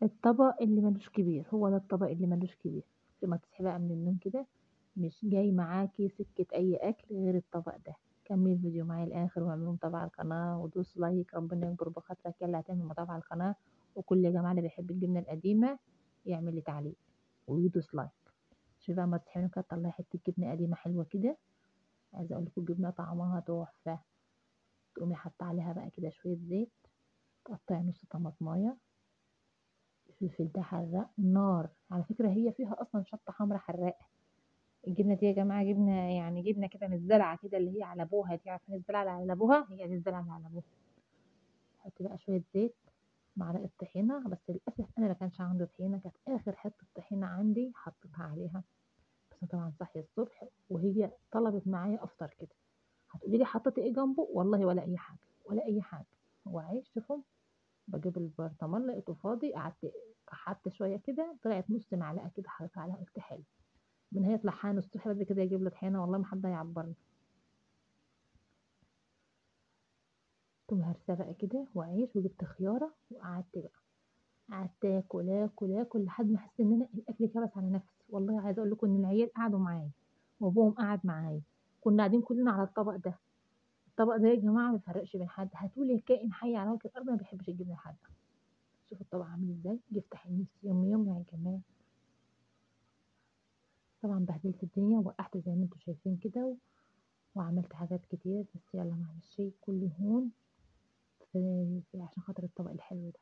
الطبق اللي ملوش كبير، هو ده الطبق اللي ملوش كبير. لما تصحي بقى من النوم كده مش جاي معاكي سكة أي أكل غير الطبق ده. كملي الفيديو معايا للآخر واعملوا متابعة على القناة ودوس like، ربنا يكبر بخاطرك يلا هتعمل متابعة على القناة. وكل يا جماعة اللي بيحب الجبنة القديمة يعمل لي تعليق ويدوس like. شوفي بقى ما تصحي كده تطلعي حتة جبنة قديمة حلوة كده، عايزة أقول لكم الجبنة طعمها تحفة. تقومي حاطة عليها بقى كده شوية زيت، تقطعي نص طماطماية، الفلفل ده حراق نار على فكرة، هي فيها أصلا شطة حمرا حراقة. الجبنة دي يا جماعة جبنة يعني جبنة كده مش زلعة كده اللي هي على أبوها دي، عارفين الزلعة اللي على أبوها؟ هي دي الزلعة اللي على أبوها. حطي بقى شوية زيت، معلقة طحينة، بس للأسف أنا ما كانش عندي طحينة، كانت آخر حتة طحينة عندي حطيتها عليها. بس طبعا صاحية الصبح وهي طلبت معايا أفطر كده. هتقولي لي حطيتي إيه جنبه؟ والله ولا أي حاجة، ولا أي حاجة. هو عيش، شوفوا بجيب البرطمان لقيته فاضي، قعدت قحطت شوية كده، طلعت نص معلقة كده حطيتها عليها، قلت حلو. من هي طلعها الصبح بدري كده يجيب لي طحينة، والله ما حد هيعبرني. تقوم هرسه بقى كده وعيش، وجبت خيارة وقعدت بقى، قعدت اكل اكل اكل لحد ما حسيت ان انا الاكل كبس على نفسي. والله عايزه اقول لكم ان العيال قعدوا معايا وابوهم قعد معايا، كنا قاعدين كلنا على الطبق ده. الطبق ده يا جماعة ما بيفرقش بين حد، هاتولي كائن حي على وجه الارض ما بيحبش الجبنة الحادقه. شوفوا الطبق عامل ازاي، يفتح النفس يوم يوم يا جماعة. طبعا بهدلت الدنيا ووقعت زي ما انتم شايفين كده وعملت حاجات كتير، بس يلا معلش كله هون في عشان خاطر الطبق الحلو ده.